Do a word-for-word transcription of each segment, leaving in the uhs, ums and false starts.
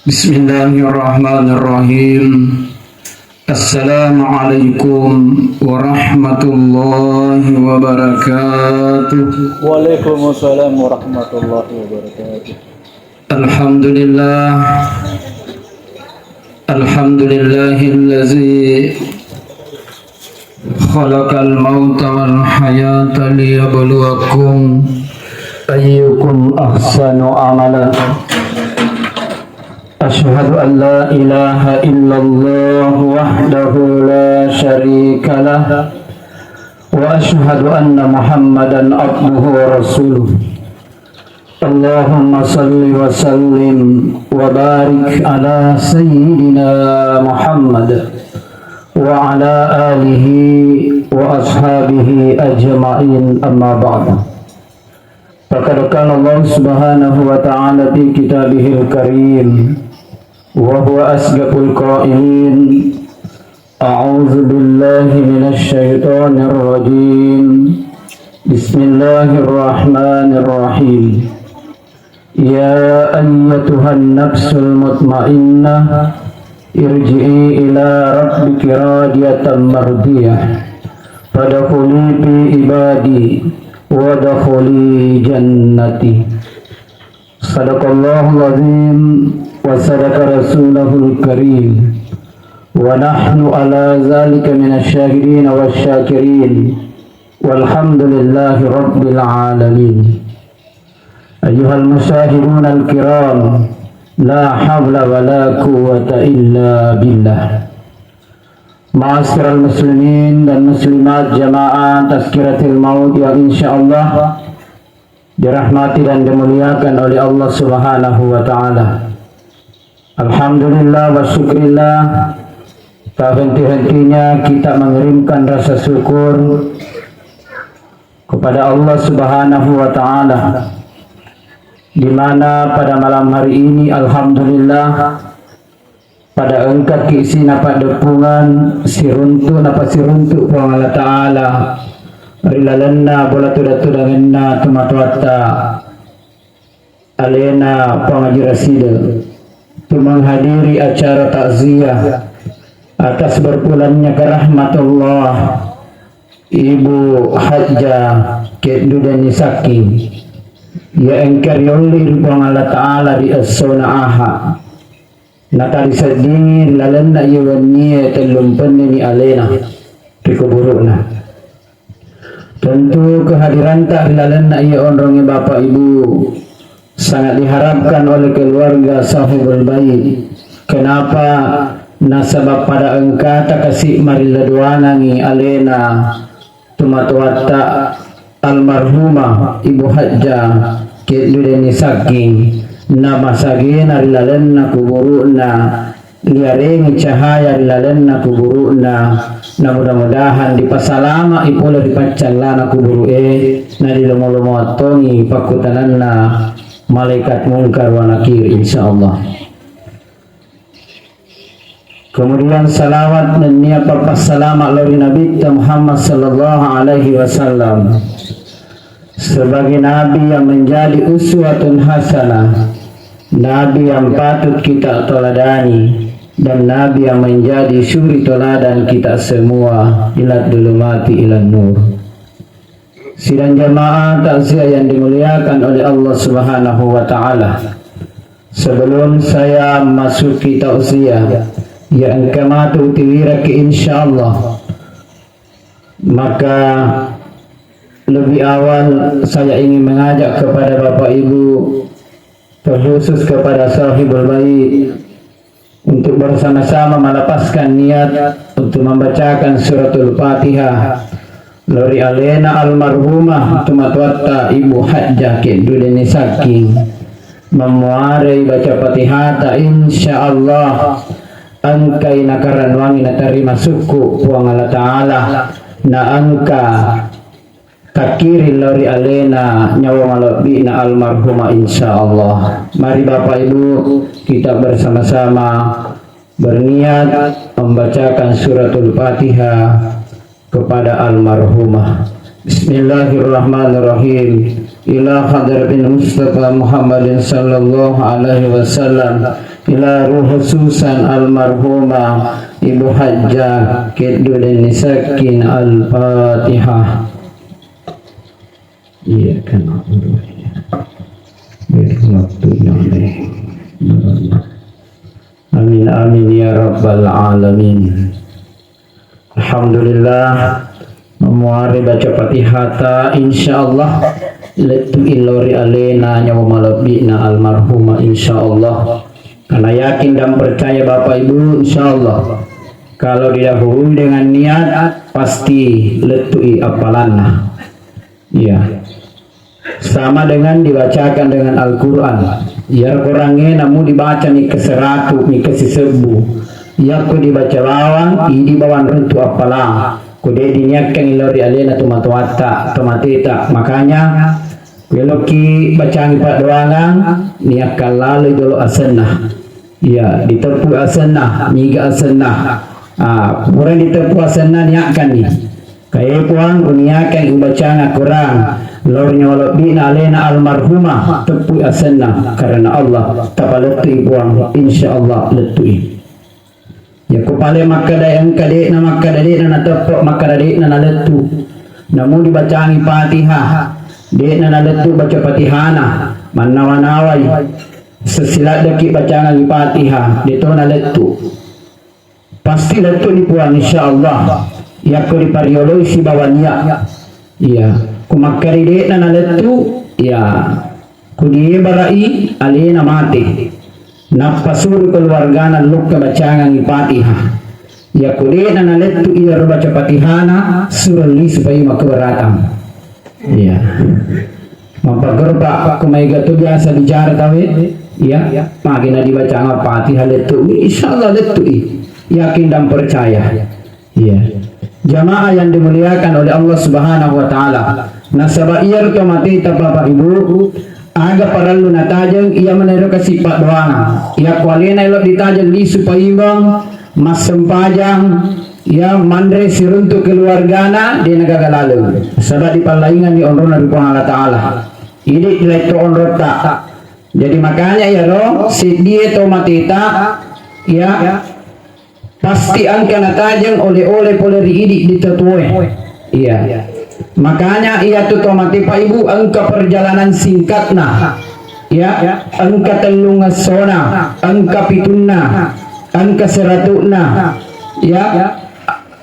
Bismillahirrahmanirrahim. Assalamualaikum warahmatullahi wabarakatuh. Waalaikumsalam warahmatullahi wabarakatuh. Alhamdulillah. Alhamdulillahillazi khalaqal mauta wal hayata liyabluwakum ayyukum ahsanu amala. Asyhadu an la ilaha illallah wahdahu la syarika lah, wa asyhadu anna Muhammadan abduhu wa rasuluh. Allahumma salli wa sallim wa barik ala sayyidina Muhammad wa ala alihi wa ashabihi ajma'in, amma ba'du. Faqad qala Allah subhanahu wa ta'ala fi kitabihil karim, wa huwa asdaqul qailin, a'udzu billahi minasy syaithanir rajim. Bismillahirrahmanirrahim. Ya ayyatuhan nafsul mutmainnah, irji'i ila rabbiki radiyatan mardiyah. Fadkhuli fi ibadi, wadkhuli jannati. Sadaqallahul azim wa sadaqa rasulahul karim. Wa nahnu ala zalika minasy syahidin wasy syakirin. Walhamdulillahi rabbil alamin. Ayyuhal musyahidunal kiram, la haula wa la quwwata illa billah. Ma'asyiral muslimin dan muslimat, jamaah tazkiratil maut yang insyaallah dirahmati dan dimuliakan oleh Allah Subhanahu wa Ta'ala. Alhamdulillah wa syukrillah, tak henti-hentinya kita mengirimkan rasa syukur kepada Allah Subhanahu wa Ta'ala, di mana pada malam hari ini, alhamdulillah, pada engkaki sinapaddeppungan siruntu napasiruntu Puang Allah Ta'ala ri lalenna bola tudang-tudangenna tomatoatta alena Puang Haji Rasida, untuk menghadiri acara takziah atas berpulangnya ke rahmatullah Ibu Hajjah Keddu Deni Sakking, ya engka riolli ri Puang Allah Ta'ala ri essona aha. Natali seddingi ri lalenna iya wennie tellumpenni ni alena ri kuburu'na. Tentu kehadiranta ri lalenna iya onrongnge Bapak Ibu sangat diharapkan oleh keluarga Sahibul Bait. Kenapa? Nasaba pada engkata kasi marilla doanangi alena tomatoatta almarhumah Ibu Hajjah Keddu Deni Sakking, namasagena ri lalenna kuburu'na, liarengi cahaya ri lalenna kuburu'na, na mudah-mudahan dipasalama'i pole ri paccallana kuburu'e, na dilomo-lomoattongi pakkutananna malaikat Mungkar wa Nakir, insyaallah. Kemudian salawat nennia pappassalama lao ri Nabitta Muhammad sallallahu alaihi wasallam sebagai nabi yang menjadi uswatun hasanah, nabi yang patut kita teladani, dan nabi yang menjadi suri teladan kita semua, ila dhulumati ilan nur. Sidang jamaah takziah yang dimuliakan oleh Allah Subhanahu wa Ta'ala. Sebelum saya masuki takziah yang engka matu tiwiraki, insyaallah, maka lebih awal saya ingin mengajak kepada Bapak Ibu, terkhusus kepada Sahibul Bait, untuk bersama-sama melapaskan niat untuk membacakan suratul Fatihah lao ri alena almarhumah tomatoatta Ibu Hajjah Keddu Deni Sakking. Mammuarei baca Fatihata, insyaallah engkai nakarannuangi natarima sukku Puang Allah Ta'ala, na engka takkiring lao ri alena nyawa malebbi'na almarhumah, insyaallah. Mari Bapak Ibu, kita bersama-sama berniat membacakan suratul Fatihah kepada almarhumah. Bismillahirrahmanirrahim. Ila hadratil Mustafa Muhammadin sallallahu alaihi wasallam. Ila ruh khususan almarhumah Ibu Hajjah Keddu Deni Sakin. Al-Fatihah. Iya, kan. Biar waktunya nih. Amin, amin, ya rabbal alamin. Alhamdulillah, muare baca Fatihata, insyaallah lettu ilori alena nyawa malebbi'na almarhumah, insyaallah. Karena yakin dan percaya Bapak Ibu, insyaallah kalau didahului dengan niat, pasti lettui appalanna. Iya. Sama dengan dibacakan dengan Al-Quran. Iya, Qurangnge namu dibaca mi keseratu, mi kesisebbu. Iya, ko dibaca bawang, idi bawang runtu appalang. Ko de diniakkang lao ri alena tu matoatta, to mateta. Makanya, ko eloki bacangi paddoangang, niakkang laloi jolo asenna. Iya, diteppu asenna, niga asenna. Ah, pura diteppu asenna, niakkanni. Kae Puang, uniakang ubacanga Quran, lao ri nyawa lebbi'na alena almarhumah, teppui asenna, karena Allah, tapalettui Puang, insyaallah lettui. Yakko pale makkeda engka de'na, makkeda de'na nateppe, makkeda de'na nalettu. Namu dibacangi Fatihah, de'na nalettu baca Fatihana, mannawa-nawai. Sessiladdeki bacangangi Fatihah, deto nalettu. Pasti lettu ni Puang, insyaallah. Yakko diparioloi sibawa nia. Iya. Ko makkeda de'na nalettu, iya. Ko diebara'i alena mate. Nappa suru keluargana lokka bacangangi Fatihah. Yakko de'na nalettu iyaro baca Fatihana, suro lisu paimeng keberatang. Iya. Mappaguru, Pak, ko maega tu biasa bicara tawe. Iya. Magi na dibacanga Fatihah lettu. Insyaallah lettui. Yakin dan percaya. Iya. Jamaah yang dimuliakan oleh Allah Subhanahu wa Ta'ala. Nasaba iyaro to mateta, Bapak Ibu, aga parellu natajeng, iya manero kasi paddoangang. Iya ko alena elo ditajeng lisu paimeng, massempajang, iya manre siruntu keluargana, de nagaga laleng. Saba dipallainganni onrona ri Puang Allah Ta'ala. Idi letto onrota. Jadi makanya iyaro seddie to mateta, iya, pasti engka natajeng oleh-oleh pole ri idi di tetuoe. Iya. Makanya iya tu to mate, Pak Ibu, engka perjalanan singkatna. Ya, engka tellung essona, engka pitunna, engka seratukna. Ya,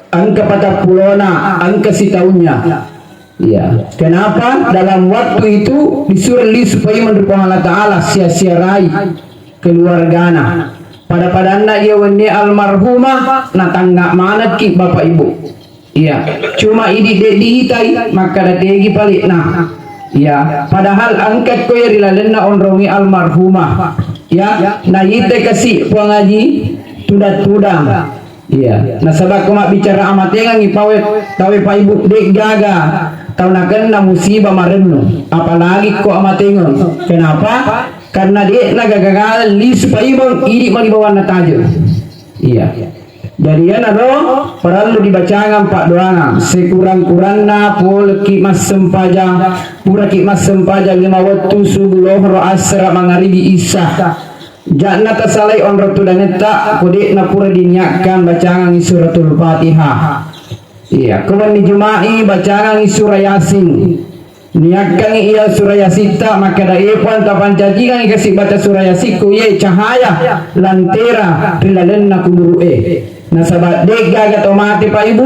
engka patappulona, engka sitaunnya. Iya. Kenapa dalam waktu itu disuruh lisu paimeng ri Puang Allah Ta'ala, sia-siarai keluargana. Pada-padanna iya wenni almarhumah, natangnga manekki Bapak Ibu. Iya, cuma idi de diitai, makkeda tegi palikna. Iya, padahal engka ko iya ri lalenna onrongi almarhumah. Ya, naite kasi Puang Haji tudang-tudang. Iya, nasaba ko mabbicara amatengengngi pawe, tawe Pak Ibu, de gaga tau nakenna musibah marennu, apalagi ko amatengeng. Kenapa? Karena de na gaga lisu paimeng, idi mani bawanna tajeng. Iya. Jadi iyanaro parellu dibacangang paddoangang sekurang-kuranna poleki massempajang, puraki massempajang lima wettu, subuh, lohoro, assara, mangaribi, isya. Janna tasalai onro tudangetta, ko de'na pura diniakkang bacangangi suratul Fatihah. Iya, ko wenni Juma'i bacangangi sura Yasin. Niakkangi iya sura Yasitta, makkeda, "E Puang, tapancajikangi kasi baca sura Yasin ko iye cahaya lantera ri lalenna kuburu'e." Nasaba de'gaga to mate, Pak Ibu,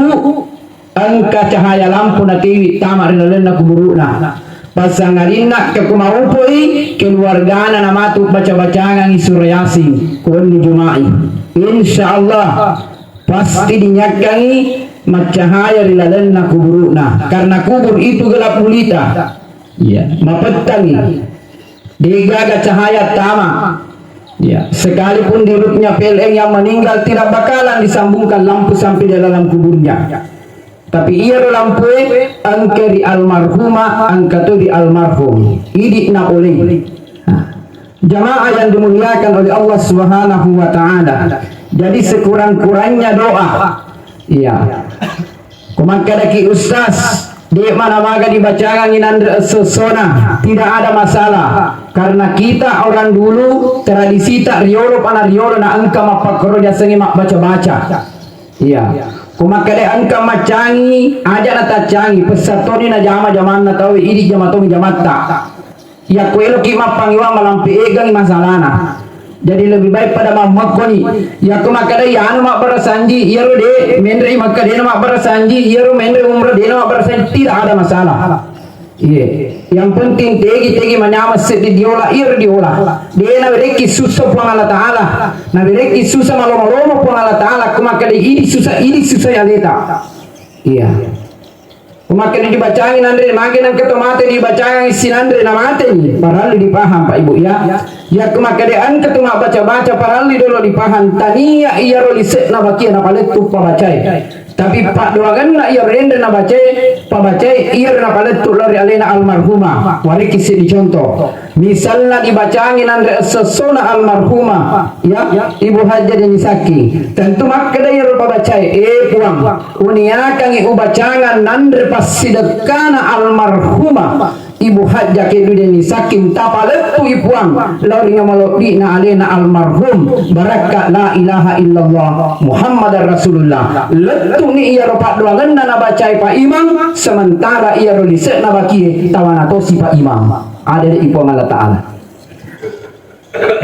engka cahaya lampu natiwi tama ri lalenna kuburu'na. Passangalinna ke ko maupoi keluargana namatu baca-bacangangi sura Yasin ko wenni Juma'i. Insya Allah pasti dinyakkangi maccahaya ri lalenna kuburu'na, karena kubur itu gelap gulita. Iya, mapettangi. De'gaga cahaya tama. Ya, sekalipun di rutnya P L N yang meninggal tidak bakalan disambungkan lampu sampai di dalam kuburnya. Tapi iyaro lampue engka ri almarhumah, engka to ri almarhum. Idi na polei. Nah, jamaah yang dimuliakan oleh Allah Subhanahu wa Ta'ala. Jadi sekurang-kurangnya doa. Iya. Ko makkedaki ustaz, De' mana maga dibacangangi nanre esso-essona, tidak ada masalah. Karena kita orang dulu, tradisita riolo pana riolo na engka mappakkoro diasengnge mabbaca-baca. Iya. Ko makkeda engka maccangi, aja nataccangi, pessatoni najama jamanna tau, idi jama tong jamatta. Yakko eloki mappangewang malampe egangi masalana. Jadi lebih baik pada mammekkoni. Yakko makkeda iyanu mabbarasanji, iyaro de, menre makkeda dena mabbarasanji, iyaro menre umrah dena mabbarasanji, tidak ada masalah. Iya. Yang penting tegi-tegi manyameng seddi diola, iyaro diola. De nawerekki susah Puang Allah Ta'ala. Nawerekki susah malomo-lomo Puang Allah Ta'ala. Ko makkeda idi susah, idi susah ya leta. Iya. Ko makkeda dibacangi nanre, magi nengka to mate dibacangi sinanre na mateni. Parallu dipaham, Pak Ibu, ya. Ya, ko makkeda engka tu mabbaca-baca parallu dolo dipaham. Tania iyaro lise'na bakia napalettu pabacae. Tapi paddoangenna iyaro denre nabacae, pabacae iyaro napalettu lao ri alena almarhumah. Warekki seddi contoh. Misalna dibacangi nanre esso-essona almarhumah, ya, Ibu Hajjah Deni Sakking. Tentu makkeda iyaro pabacae, "Eh, Puang, uniakangi ubacangan nanre passidekkana almarhumah Ibu Hajjah Keddu Deni Sakking, tapalettui Puang lao ri malobbi'na alena almarhum, barakka la ilaha illallah Muhammadar Rasulullah." Lettu'ni iyaro paddoangenna nabacae Pak Imam, sementara iyaro lise'na bakie tawana tosi Pak Imam. Ada de' Puang Allah Ta'ala.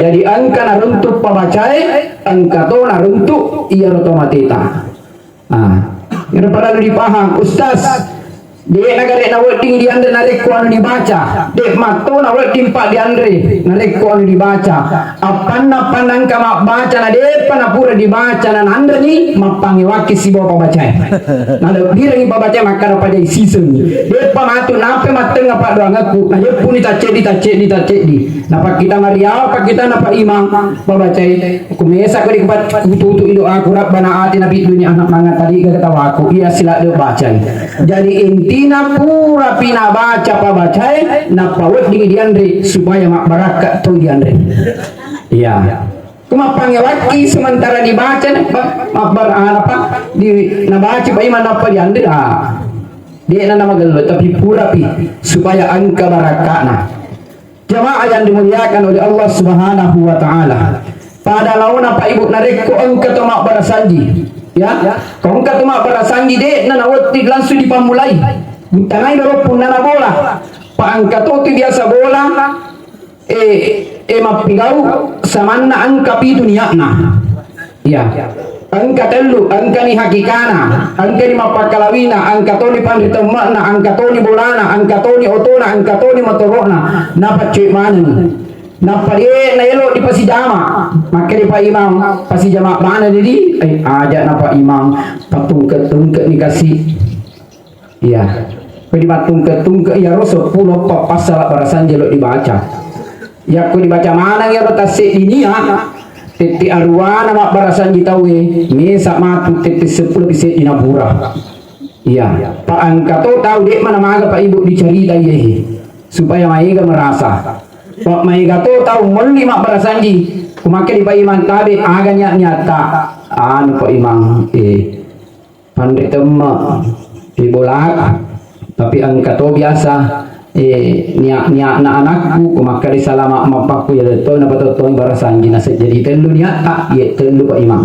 Jadi engka naruntuk pabacae, engka to naruntuk iyaro to mateta. Ah, iyaro parallu dipaham, Ustaz. De' nagare nawedding dianre narekko anu dibaca. De' matto nawedding pa dianre narekko anu dibaca. Appanna, appanna engka mabbaca na de'pa napura dibaca na nanreni, mappangewakki sibawa pabacae. Nalebbirengi pabacae makkada pajai siseng. De'pa matu nappe mattengnga paddoangekku. Najeppuni tacceddi, tacceddi, tacceddi. Napakkita mariawa, pakkita napa imang. Pabacai. Ku mesa ko di kupat, kututu ido aku, Rabbana atina fid dunya hasanah, mangatadi ga tawaku. Iya sila de bacai. Jadi intina pura pina baca pabacai, nappa wedding dianre supaya mabbarakka to dianre. Iya. Ku mappangewakki sementara dibaca, mabbar-, apa, di, nabaca Pak Imam nappa dianre, ah. De'na namagello, tapi purapi supaya engka barakka'na. Jamaah yang dimuliakan oleh Allah Subhanahu wa Ta'ala. Pada laona Pak Ibu, narekko engka to mabbarasanji, ya, ko engka to mabbarasanji, de'na nawetti langsung dipammulai. Tanai dolo punnana bola. Pa engka to tu biasa bola, eh, eh, mappigau samanna engka pitu niatna. Iya. Engka tellu, engkani hakikana, engkani mappakkalawina, engka toni panri temme'na, engka toni bolana, engka toni otona, engka toni motoro'na, napaccoi maneng. Nappa de naelo dipasijama. Makkeda Pak Imam, pasijama maneng di, eh, aja na Pak Imam, patungke-tungke ni kasi. Iya. Ko dimattungke-tungke iyaro seppulo eppa passala barasanji lo dibaca. Yakko dibaca maneng iyaro tasseddi nia, tette aruwana mabbarasanji tauwe, mesa matu tette seppulo pi seddi napura. Iya. Pa engka to tau de mana maga Pak Ibu dicarita iye. Supaya maega merasa. Pa maega to tau molli mabbarasanji. Ku makkeda Pak Imam tabe aga nia-, niatta. Anu Pak Imam, eh. Panre temme, eh, bolak, tapi engka to biasa, eh, nia-, nia'na anakku, ko makkeda salama mappakku, iya letto na patottongi barasanji, naseng jadi tellu niatta, iya tellu Pak Imam.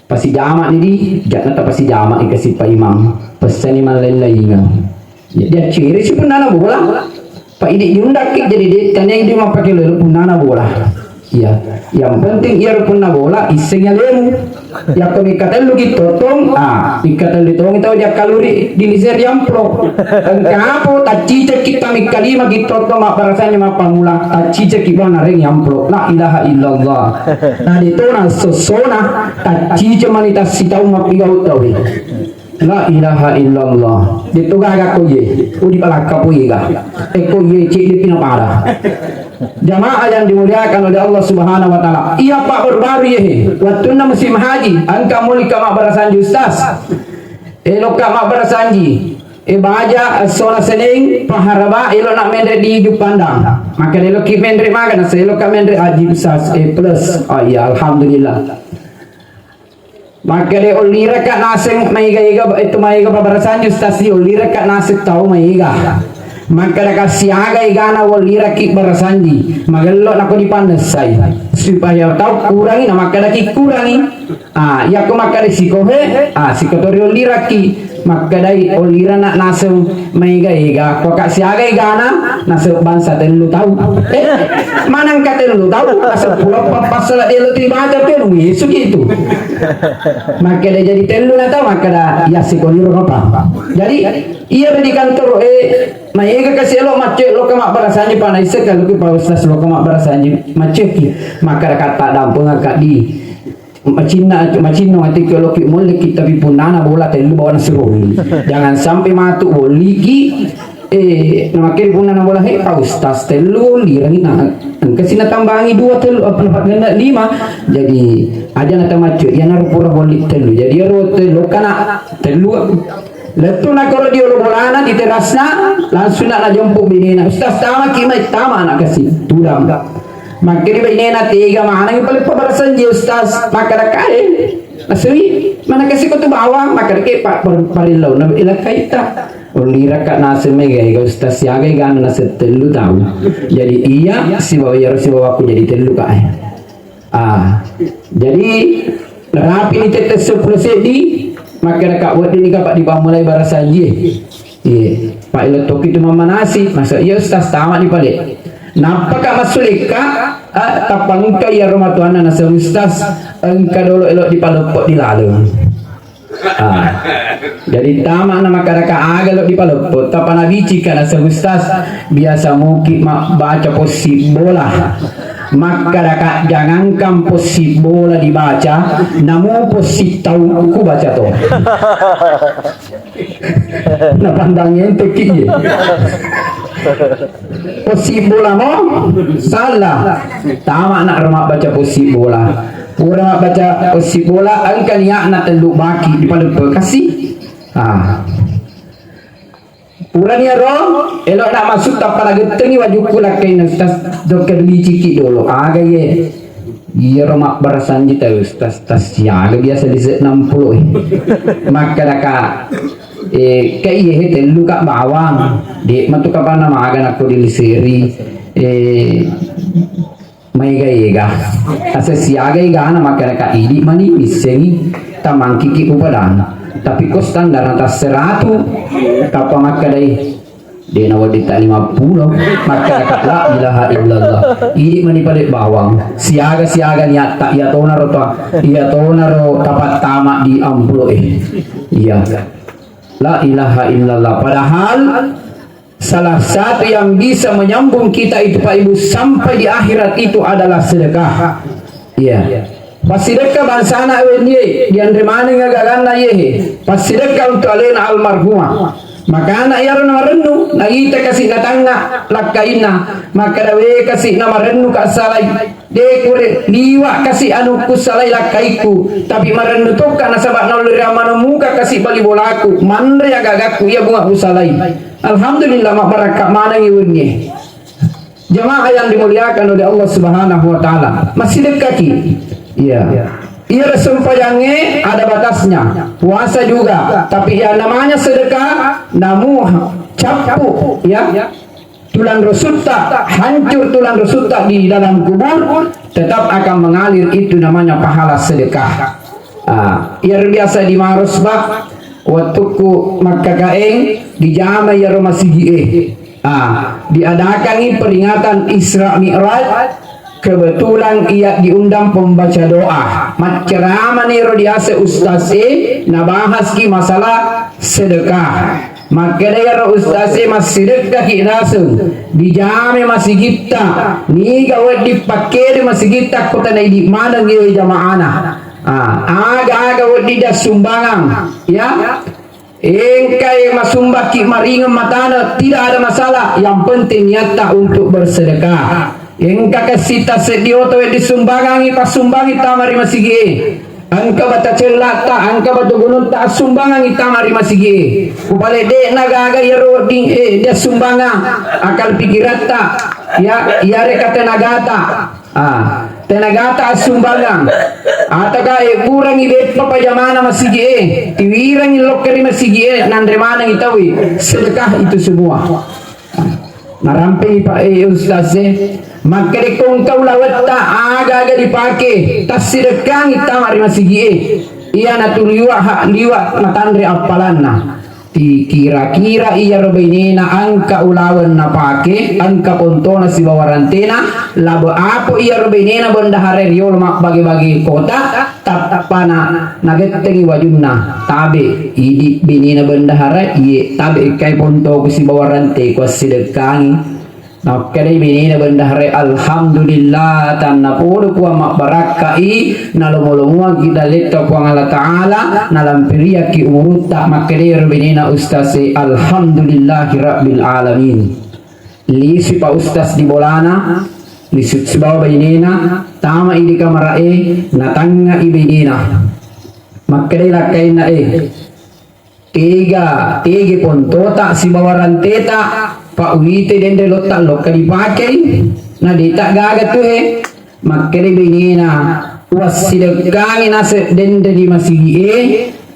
Pasijama ni di, jakna ta pasijama i kasi Pak Imam. Pessani mallaing-laingeng. Jadi acciri si punnana bola. Pa idi diundakki, jadi de tania idi mappake lelo punnana bola. Iya, yang penting iyaro punna bola, isseng alemu. Yakko mikka tellu ki tottong, ah, mikka tellu tongi tau diakkaluri, diliseri amplop. Engka apa, taccicekki ta mikka lima ki tottong, mabbarasanna mappamula, taccicekki bang narengi amplop. La ilaha illallah. Na detona sossona, taccice mani tassitau mappigau tau. La ilaha illallah. De'to gaga ko ye. Udi palakka po ye ga. E ko ye cedde pina pada. Jamaah yang dimuliakan oleh Allah Subhanahu wa Ta'ala. Iya, Pak, baru-baru ye. Wattunna musim haji, engka muli ka mabbarasanji Ustaz. Elokka mabbarasanji. E baja, sona seneng, paharaba, elok nak menre di Jupandang. Maka elok ki menre maga, nasa elokka menre haji Ustaz. E plus. Oh iya, alhamdulillah. Makkeda, "Olliraka naseng maega-ega, itu maega pabarasanji, Ustaz, di olliraka naseng tau maega." Makkeda, "Kasiaga egana olliraki barasanji, magello nako dipannessai, supaya tau kurangi, na makkeda ki kurangi." Ah, yakko makkeda sikohe, ah, sikotori olliraki. Makkedai, "Ollirana naseng maega-ega, ko kasiaga egana naseng bangsa tellu tau." Eh, manengka tellu tau, naseng pulo pappassala delo tu dibaca tu, anu, isu gitu. Makkeda jadi tellu na tau, makkeda, "Iya, sikoniro apa?" Jadi, iya di kantoro, eh, maega kasi elo macce lo kama barasanji, pana isse kaluki pa ustaz lo kama barasanji, macceki. Makkeda, "Katta dampengaka di." Macinna, macinno ati ki, oloki molleki, tapi punnana bola tellu bawana sirolli. Jangan sampai matu bolliki, eh, namakkeri punnana bola, "He, Pak Ustaz, tellu lirangi na, engka sina tambangi dua, tellu, apa, apa, genna lima." Jadi, aja na tamaccu, iya naro pura bolli tellu. Jadi, iyaro tellu kana tellu. Lettu na koro di olo bolana, di terasna, langsung na najempu binena. "Ustaz, tamaki mai." Tama anak kasi, tudang. Makkeda bainena, "Tega maneng pale pabarasanji, Ustaz?" Makkeda kae, "Asli, mana kasi ko tu bawang?" Makkeda ke, "Pak, par-, parillau na ilakaita." Olliraka naseng maega-ega, Ustaz, siaga egana naseng tellu tau. Jadi iya sibawa iyaro sibawaku jadi tellu kae. Ah, jadi rapi ni tette seppulo seddi, makkeda ka wedding ni kapa dipammulai barasanji. Iya, Pak, ilo tokki tu mammanasi, masa iya Ustaz, tama ni pale. Nappa ka massulekka, ah, tappa engka iyaro matuanna naseng Ustaz, engka dolo elo dipaleppo di laleng. Ah. Jadi tama na makkeda ka aga lo dipaleppo, tappa nabicika naseng Ustaz, biasa muki mabbaca possi bola. Makkeda ka, jangankan possi bola dibaca, namu possi tau ku baca to. Napandang ente ki. Possi bola mo salah. Tama na ro mabbaca possi bola. Pura mabbaca possi bola, engka niatna tellu baki dipaleppo kasi. Ah. Purani ero, elo na masuk tappa nagettengi wajukku lakkainna Ustaz, dokter biciki dolo. Aga ye? Iyaro mabbarasanji ta Ustaz, tas siaga biasa di se-, enam puluh. Makkeda ka, eh, ka iye he tellu ka bawang. Dek matu kapana maga nakko di liseri. Eh, Maega-ega. Ase siaga egana makkeda ka idi mani missengi tamangkiki upadana. Tapi ko standarna tasseratu, tappa makkedai, de nawedding ta lima pulo, makkeda ka la ilaha illallah. Idi mani pale bawang. Siaga-siaga niatta, iya tonaro ta, iya tonaro tapattama di ampulo e. Iya. La ilaha illallah. Padahal salah satu yang bisa menyambung kita itu, Pak Ibu, sampai di akhirat itu adalah sedekah. Iya. Passidekka bangsana wennie, dianre maneng agaganna yehe. Passidekka untuk alena almarhumah. Makana iyaro namarennu, naita kasi natangnga lakkainna, makkeda we kasi namarennu ka salai. De kure liwa kasi anukku salai lakkaikku, tapi marennu tokka nasaba naulle riammano muka kasi bali bolaku, manre agagakku iya bunga usalai. Alhamdulillah, mabbarakka manengi wennie. Jamaah yang dimuliakan oleh Allah Subhanahu wa Ta'ala, masih dekkaki. Iya. Iya, sempajangnge ada batasnya, puasa juga, tapi yang namanya sedekah, namu cappu, ya. Tulang rusutta, hancur tulang rusutta di dalam kubur, tetap akan mengalir, itu namanya pahala sedekah. Ah, iyaro biasa di Maros, Pak, wettukku makkakaeng dijama iyaro masigi'e. Ah, diadakangi peringatan Isra Mi'raj, kebetulan iya diundang pembaca doa. Macceramani ro diase ustaz e, nabahaski masalah sedekah. Makkeda iyaro ustaz e, massidekkaki naseng, dijame masigitta, niga wedding pakkede masigitta ko tana idi maneng iye jamaana. Ah, aga-aga wedding dassumbangang, ya. Engkai masumbakki maringeng matana, tidak ada masalah. Yang penting niatta untuk bersedekah. Engka kessitta seddi oto wedding sumbangangi, passumbangi tama ri masigie. Engka bata cellatta, engka batu gunutta, assumbangangi tama ri masigie. Kupale de'na gaga iyaro wedding, eh, diassumbangang akal pikiratta, ya, iyareka tenagata. Ah, Tenagata assumbangang, atauka ebburangngi beppa pajamana masigi'e, tiwirangngi lokka ri masigi'e, nanre manengngi tauwe, sedekah itu semua. Narampei pa, eh, ustaz, eh, makkeda ko engka ulawetta aga-aga dipake, tassidekkangngi tama ri masigi'e. Iyanatu liwa' ha-, liwa' matanre appalanna. Ti-, kira-kira iyaro bainena engka ulaweng napake, engka pontona sibawa rantena, labo apo iyaro bainena bendahara riolo mabbage-bage kota, tappana nagettengi wajunna, tabe, idi bainena bendahara, iye, tabe ekkai pontoku sibawa ranteku assidekkangi. Makkedai benena bendahara, "Alhamdulillah, tannapodo Puang mabbarakkai, nalomo-lomoangki dalle'ta Puang Allah Ta'ala, nalampiriakki umurutta." Makkedai ero benena ustaz e, "Alhamdulillahi Rabbil Alamin." Lisui pa ustaz di bolana, lisu sibawa bainena, tamai di kamara e, natangngai benena. Makkedai lakkainna e, Tega, tege pontota sibawa ranteta, pa uwite denre lotta lokka dipakei, na deta gaga tu he. Makkeda benena, "Uwassidekkangi naseng denre di masigi e,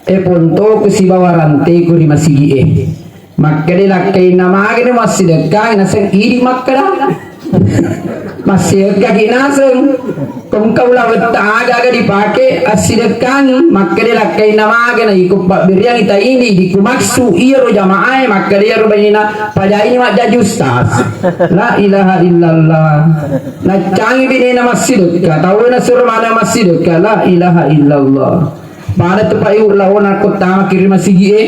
e pontoku sibawa ranteku di masigi e." Makkeda lakkainna, "Magani uwassidekkangi naseng idi makkeda?" Massidekkaki naseng. Ko engka ulawetta aga-aga dipake, assidekkangi. Makkeda lakkainna, "Magana iko pabberiangi taini di kumaksu iyaro jamaae." Makkeda iyaro bainena, "Pajaini majjaji ustaz." La ilaha illallah. Naccangi benena massidekka, tau nasuro mana massidekka. La ilaha illallah. Pada tu pa iu laona ko tama kiri masigi e.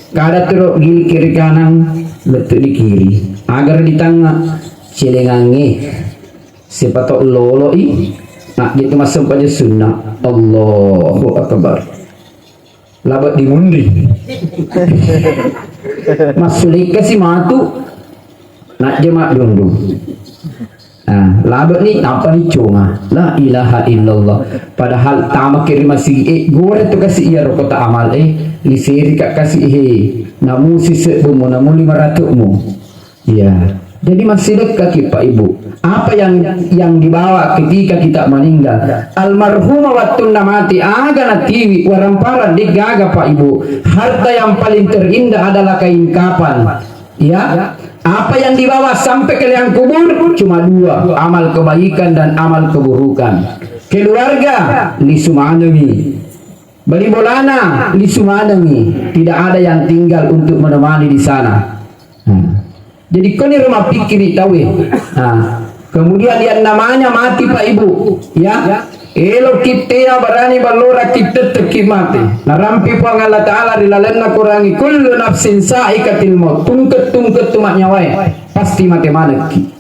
Kada turo gili kiri kanang, lettu di kiri. Agar di tanga celengange. Siapa tau lolo i, nah, gitu masuk aja sunnah. Allahu Akbar. Labat di mundi. Massulika si matu. Nah, jema dundu. Nah, labat ni, tanpa ni cuma. La ilaha illallah. Padahal tama kiri masigi e, gore tu kasi iya rokota amal e, liseri ka kasi he. Namu sisebbu mu, namu lima ratus mu. Iya. Jadi massidekka ki, Pak Ibu. Apa yang, yang dibawa ketika kita meninggal? Almarhumah wattunna mati, aga natiwi, waramparang degaga, Pak Ibu. Harta yang paling terindah adalah kain kapan. Ya. Apa yang dibawa sampai ke liang kubur? Cuma dua, amal kebaikan dan amal keburukan. Keluarga, lisu manengi. Bali bolana, lisu manengi. Tidak ada yang tinggal untuk menemani di sana. Hmm. Jadi, koni ro mappikiri tauwe. Nah, kemudian yang namanya mati, Pak Ibu, ya. Elo kitte ya barani ballora kitte teki mati. Narampi Puang Allah Ta'ala ri lalenna Quran, "Kullu nafsin sa'iqatil maut." Tungke-tungke tu maknyawae. Pasti mate manekki.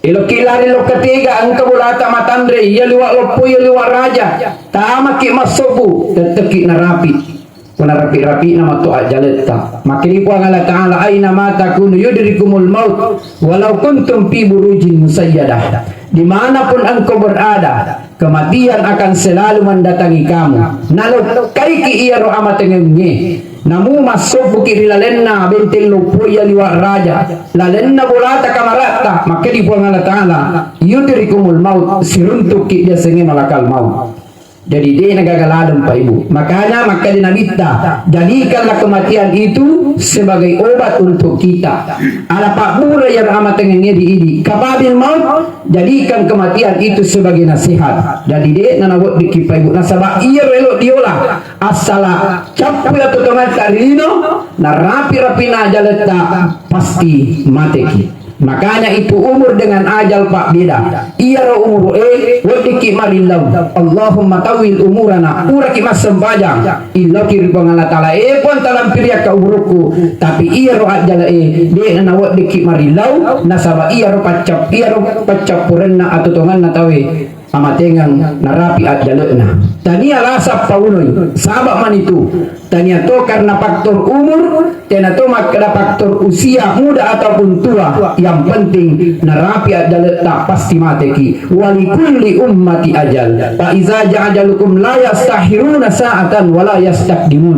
Eloki lari lokka tega, engka bolata matanre, iya liwa loppo, iya liwa raja. Tamaki massobu, teteki narapi. Punarapi-rapi'na matu ajjaletta. Makkeda Puang Allah Ta'ala, "Aina ma takunu yudrikumul maut, walau kuntum fi burujin musayyadah." Dimanapun engkau berada, kematian akan selalu mendatangi kamu. Nalokkaiki iyaro amatengengnge. Namu massobbuki ri lalenna benteng loppo iya liwa raja. Lalenna bolata kamaratta, makkeda Puang Allah Ta'ala, "Yudrikumul maut," siruntukki diasengnge malakal maut. Jadi, de' nagaga laleng, Pak Ibu. Makanya, makkeda Nabitta, jadikanlah kematian itu sebagai obat untuk kita. Ala pabbura iyaro amatengengnge idi-idi. Kafabil maut, jadikan kematian itu sebagai nasihat. Jadi, de' nanaweddikki, Pak Ibu. Nasaba iyaro elo diola, assala cappu iya totongetta ri lino, narapi-rapina ajaletta, pasti mateki. Makanya itu umur dengan ajal, Pak, beda. Iyaro umur e, weddikki marillau. Allahumma tawwil umurana. Puraki massempajang. Illauki ri Puang Allah Ta'ala, "E Puang, talampiriakka umurukku." Tapi iyaro ajjala e, de' na naweddikki marillau, nasaba iyaro paccap-, iyaro paccappurenna atutongenna tauwe. Amatengeng narapi ajjale'na. Tania lasa paunoi, saba manitu. Tania to karena faktor umur, tena to makkeda faktor usia muda ataupun tua. Yang penting narapi ajjale'ta pasti mateki. Walikulli ummati ajal. Fa iza jaa ajalukum la yastakhiruna sa'atan wa la yastaqdimun.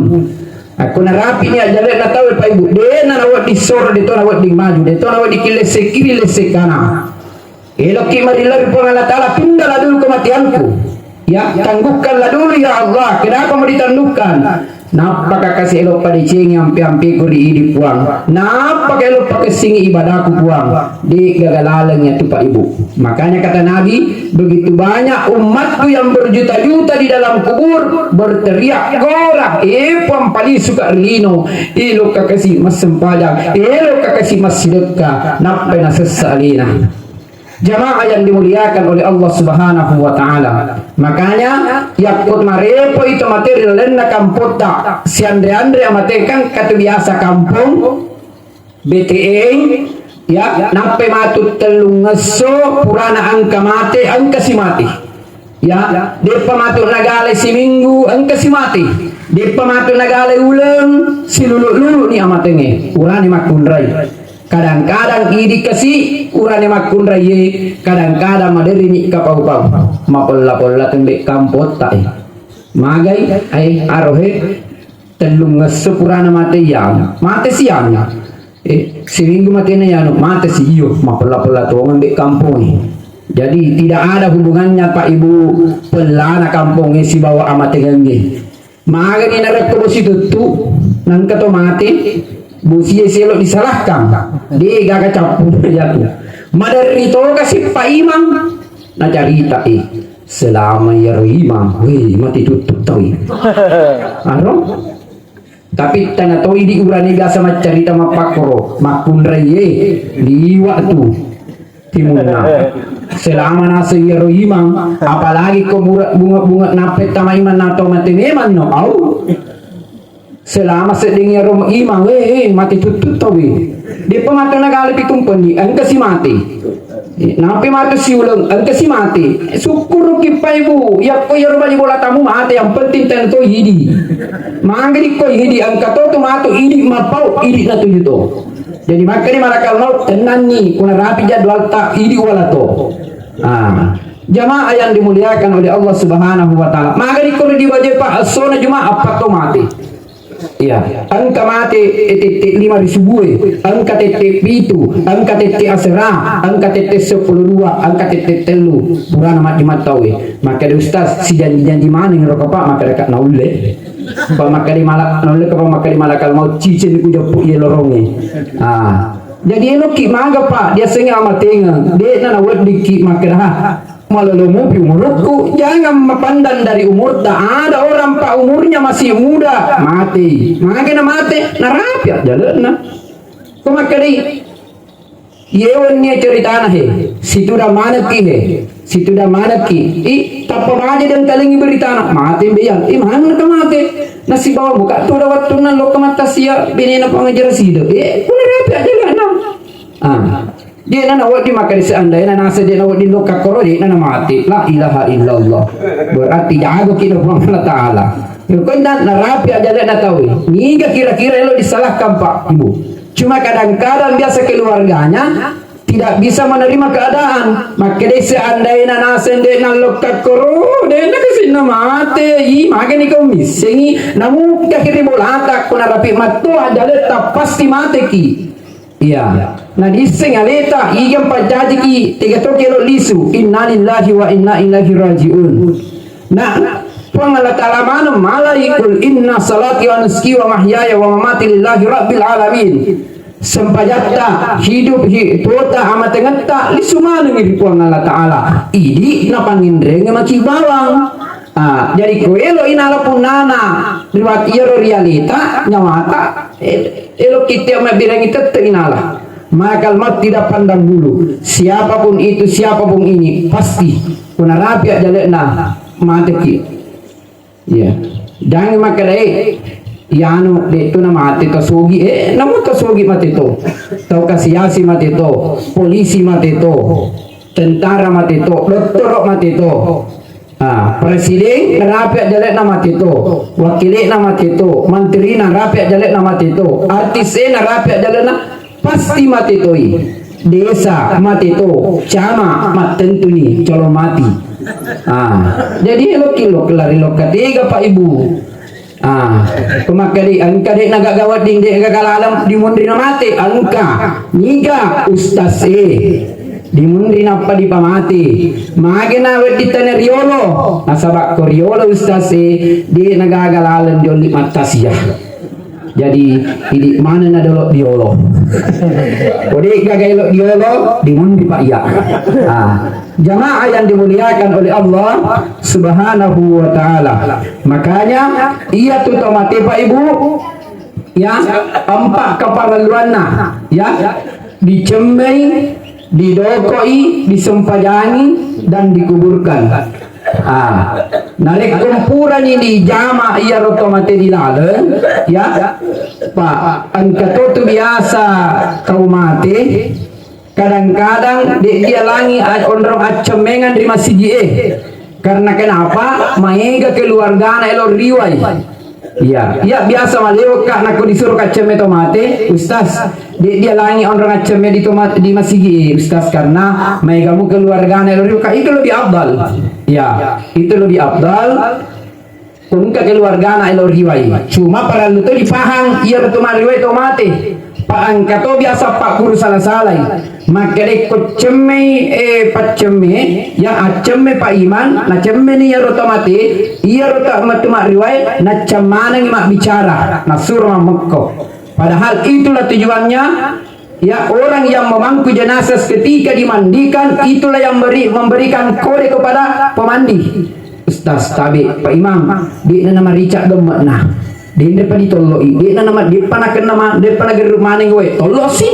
Akko narapi ni ajjale'na tauwe, Pak Ibu, de' na nawedding soro, de' to nawedding maju, de' to nawedding kilesse kiri, lesse kana. Elokki marilla ri Puang Allah Ta'ala, tundala dulu kematianku. Ya, tangguhkanlah dulu, ya Allah. Kenapa mau ditangguhkan? Nappaka kasi elo padecengi ampe-ampeku ri idi, Puang. Nappaka elo pakessingi ibadahku, Puang. De gaga laleng ya tu, Pak Ibu. Makanya kata Nabi, begitu banyak umatku yang berjuta-juta di dalam kubur, berteriak, "Gora, eh, Puang, palisuka ri lino, elokka kasi massempajang, elokka kasi massidekka, nappai nasessa alena." Jamaah yang dimuliakan oleh Allah Subhanahu wa Ta'ala. Makanya, yakko marepo itu mate ri lalenna kampotta, sianre-anre amate kan katu biasa kampong, B T N, ya, nappai matu tellungngesso purana engka mate, engka si mate. Ya, deppa matu nagale siminggu, engka si mate. Deppa matu nagale uleng, silulu-lulu ni amatengnge, urane makkunrai. Kadang-kadang idi kasi, urane makkunraie, kadang-kadang maderri ni kapau-pau. Mapolla-polla tembe kampotta, eh. Magai, ai, arohe, tellungngesso purana mate iya. Mate siang. Eh, seminggu matena yanu, mate si iyo, mapella-pella tongeng dek kampongnge. Jadi tidak ada hubungannya, Pak Ibu, pellana kampongnge sibawa amatengengnge. Magani narekko bosi tuttu, nangka to mate, bosie selo disalahkan. De gaga cappu jaku. Maderri to kasi Pak Imang, nacarita, eh, selama iyaro Imang, weh, mate tuttu taui. Aro? Tapi tana toi di urane biasa maccarita mappakkoro, makkunraie, liwa tu timunna. Selama naseng iyaro Imang, apalagi ko bura-, bunga-bunga nappe tama Imang nato mate memang no, au. Selama sedding iyaro Imang, eh, eh, mate tuttu tau, eh. Depa mate nagale pitumpenni, engka si mate. Nampai matu siuleng, engka si mate. Sukkuruki Pak Ibu, yakko iyaro bali bola tamu mate, yang penting tentu idi. Mangga dikko idi, engka to tu matu idi mapau, idi natuju to. Jadi makkani malakal maut, tenanni, kuna rapi jadwalta, idi wala to. Ah, jamaah yang dimuliakan oleh Allah Subhanahu wa Ta'ala. Mangga dikko diwajai Pak, essona Jumat, appa to mate. Iya, engka mate, eh, tette lima ri subue, engka tette pitu, engka tette asera, engka tette seppulo dua, engka tette tellu. Purana majjumat tauwe. Makkeda, "Ustaz, sijanji-janji maneng ro kapa?" Makkeda ka, "Naulle." Pa makkeda mala-, naulle kapa makkeda malakal maut, "Ciceng ku jeppu iye lorongnge." Ah. Jadi eloki maga, Pak, diasengnge amatengeng. De'na naweddikki makkeda, "Ha, malolo mupi umurukku, jangan mapandang dari umurta. Ada orang, Pak, umurnya masih muda, mate. Magana mate, narapi ajale'na." Ko makkedai, "Iye wennie ceritana he, situda manekki he, situda manekki. I, tappa maja dengkalingi beritana, mate mbeang. I, manna ka mate? Nasibawa muka tuda wettunna lokka mattasia benena pangajara sida. Eh, pura rapi ajale'na." Ah. De'na nawedding makkeda seandainya naseng de'na wedding lokka koro, de'na namate. La ilaha illallah. Berarti jagoki na Puang Allah Ta'ala. Pokokna narapi ajale'na tauwe. Niga kira-kira elo disalahkan, Pak, Ibu? Cuma kadang-kadang biasa keluarganya tidak bisa menerima keadaan. Makkeda seandainya naseng de'na lokka koro, de'na kasinna mate. Ih, magani kau missengi. Namu kiri bolata, kuna rapi matto ajale'ta pasti mateki. Iya. Na diisseng aleta, iga mpancajiki, tega to kelo lisu. Innalillahi wa inna ilaihi raji'un. Nah, Puang Allah Ta'ala maneng malai, "Qul inna salati wa nusuki wa mahyaya wa mamati lillahi rabbil alamin." Sempajatta, hidup, hi-, tuota, amatengetta, lisu maneng ri Puang Allah Ta'ala. Idi napanginreng maki bawang. Ah, jadi ko elo inala punnana, liwat iyaro rialeta, nyawata, eh, Elo kitte mabbirengi tette inala. Malakal maut tidak pandang bulu. Siapapun itu, siapapun ini, pasti kuna rapi ajale'na mateki. Iya. Jangan makkedai, "Ianu, de tu na mate to sogi." Eh, namu to sogi mate to. Tau kasiasi mate to, polisi mate to, tentara mate to, dottoro mate to. Ah, presiden narapi ajale'na mate to, wakile'na mate to, manterina narapi ajale'na mate to, artis e narapi ajale'na, pasti mate toi. Desa mate to, cama mattentuni colo mati. Ah, jadi eloki lok lari lokka tega, Pak, Ibu. Ah, pemakkedi engka de' nagaga wedding, de' gaga laleng dimunri na mate, engka. Niga ustaz e. Dimunri nappa dipamate. Magena wedding tania riolo. Nasaba ko riolo, Ustaz, e, de nagaga laleng diolli mattasia. Jadi, idi maneng na dolo diolo. Ko de gaga elo diolo, dimunri pa iya. Ah, jamaah yang dimuliakan oleh Allah Subhanahu wa Ta'ala. Makanya, iya tu tomate, Pak Ibu, ya, empat keperluanna, ya, dicemmei, didokoi, disempajangi, dan dikuburkan. Ah, narekko purani dijama iyaro tomate di laleng, ya, Pak, engka to tu biasa tau mate, kadang-kadang de dialangi a-, onrong accemmengan ri masigi e. Karena kenapa? Maega keluargana elo riwai. Iya, iya, biasa malewekka nakko disuro kaccemme tomate, Ustaz. De dialangi onrong accemme di toma-, di masigi, Ustaz, karena maegamu keluargana elo riwai. Itu lebih afdal. Ya, itu lebih afdal. Engka keluargana elo riwai. Cuma parellu to dipahang, iyaro to mariwai tomate. Pa engka to biasa pakkuru sala-salai. Makkedai ko cemmei, eh, paccemme, ya accemme Pak Imang, nacemmeni iyaro tomate, iyaro ta-, matu mariwai, naccammanengi mabbicara, nasuro mammekko. Padahal itulah tujuannya, ya, orang yang memangku jenazah ketika dimandikan, itulah yang beri, memberikan kode kepada pemandi. Ustaz, tabe, Pak Imang, de'na namarica gemme'na. Denre pa ditolloi, de'na nama, de'pa nakenna ma-, de'pa nagerru maneng wae, tollosi.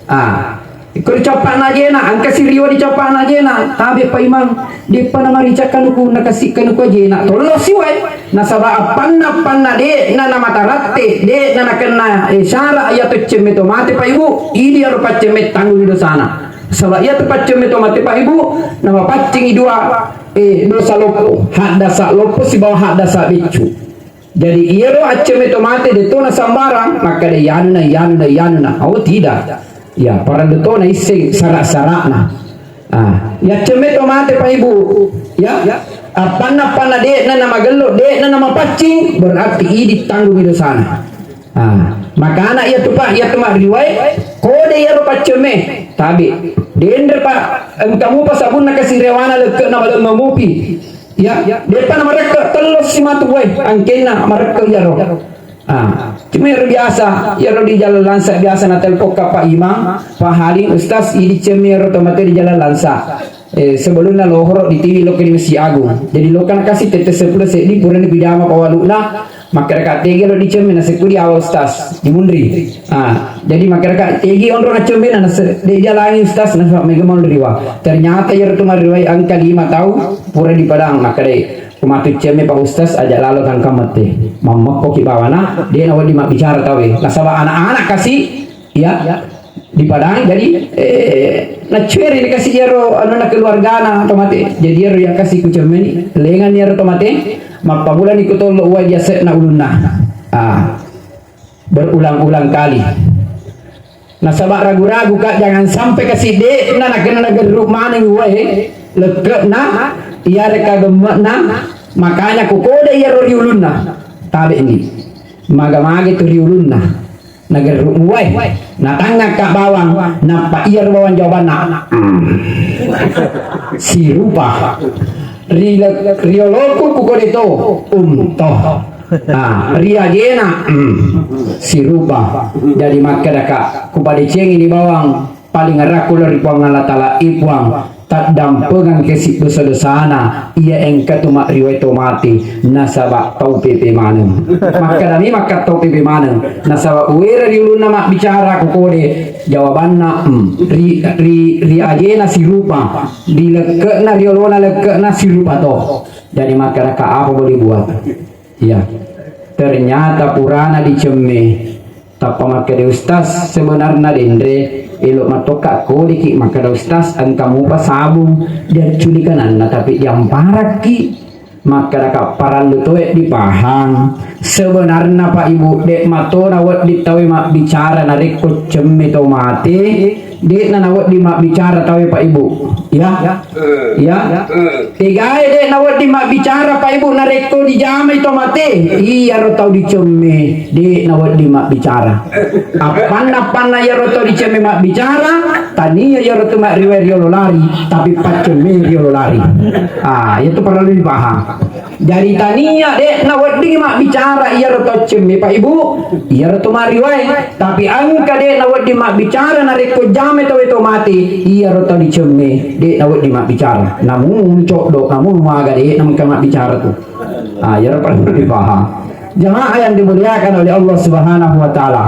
Ah, ko dicappa'na ajena, engka siriwa dicappa'na ajena, tabe Pak Imang, de'pa namarica kanuku, nakasi kanuku ajena, tollosi wae. Nasaba appanna-, appanna de'na namataratte, de'na nakenna, eh, syara iya to cemme tomate, Pak Ibu, idi aro paccemme tanggung dosana. Saba iya to paccemme tomate, Pak Ibu, namapaccingi dua, eh, dosa loppo, haddasa loppo sibawa haddasa beccu. Jadi, iyaro accemme tomate de to na sambarang, makkeda iyanuna, iyanuna, iyanuna. Oh, tidak. Ya, parellu to na isseng sara-sarana. Ah, yaccemme tomate, Pak Ibu. Ya, appanna-appanna de'na namagello, de'na namapaccing, berarti idi tanggung dosana. Ah, makana iya tu, Pak, iya tu mariwai, kode iyaro paccemme, tabe. Denre, Pak, engka mupa sabunna kasirewana lekke'na baleng mamupi. Ya, de'pa namarekke, tello si matu wae, angkenna marekke iyaro. Ah, cuma iyaro biasa, iyaro di Jalan Langsa biasa natelpon ka Pak Imang, Pak Halim, Ustaz, idi cemme iyaro tomate di Jalan Langsa. Eh, sebelumna lohoro di tiwi lokka di Masjid Agung. Jadi lokka nakasi tette seppulo seddi purani kujama pawalu'na, makkeda ka tegi lo dicemme, nasekku di awa Ustaz, dimunri. Ah, jadi makkeda ka tegi onrong accemmena, nase-, de dialangi Ustaz, nasaba mega mau riwa. Ternyata iyaro tu mariwai engka lima tau pura di Padang, makkedai, "Ku matu cemme Pak Ustaz, aja lalo tangka mette." Mammekko ki bawana, de nawedding mabbicara tawe. Nasaba anak-anak kasi, iya, di Padang, jadi, eh, naccueri ni kasi iyaro anuna keluargana tomate. Jadi iyaro iya kasi kucemmeni, lengan iyaro tomate, mappamulani kutollo uwai di ase'na ulunna. Ah. Berulang-ulang kali. Nasaba ragu-ragu, Kak, jangan sampai kasi de'na nakenna nagerru maneng wae lekke'na, iyareka gemme'na, makanya ku kode iyaro riulunna. Tabe ni. Maga-mage tu riulunna. Nagerru wae. Natangnga ka bawang, nappa iyaro bawang jawabanna. Sirupa. Ri le-, rioloku ku kode to, unto. Ah, ri ajena, mm, sirupa. Jadi makkedaka, kupadecengi ni bawang, paling rakku lao ri Puang Allah Taala, i Puang, taddampengeng kasi dosa-dosana, iya engka tu mariwai to mate, nasaba tau pepe maneng. Makkedami makka tau pepe maneng, nasaba uwera ri ulunna mabbicara ku kode, jawabanna, mm, ri, ri, ri ajena sirupa, ri lekke'na, ri olona lekke'na sirupa to. Jadi makkeda ka apa boleh buat? Iya. Ternyata purana dicemme. Tappa makkeda Ustaz, sebenarna denre, elo mattokka kodiki makkeda Ustaz, engka mupa sabung, diacculi kananna tapi diamparakki. Makkeda ka parallu toe dipahang. Sebenarna Pak Ibu, de matona wedding tawe mabbicara narekko cemme to mate, De'na nawedding mabbicara tauwe, Pak Ibu. Ya. Ya. Tegae de' nawedding mabbicara, Pak Ibu, narekko dijamai to mate. Iyaro tau dicemme de' nawedding mabbicara. Appanna-appanna iyaro tau dicemme mabbicara, tania iyaro tu mariwae riolo lari, tapi paccemme riolo lari. Ah, itu perlu dipaham. Jadi tania de' nawedding mabbicara iyaro to cemme, Pak Ibu, iyaro to mariwae. Tapi engka de' nawedding mabbicara narekko jamai tauwe to mate, iyaro to dicemme de' nawedding mabbicara. Namun coddo, namun maga de' namengka mabbicara tu. Ah, iyaro perlu dipaham. Jamaah yang dimuliakan oleh Allah Subhanahu wa Ta'ala,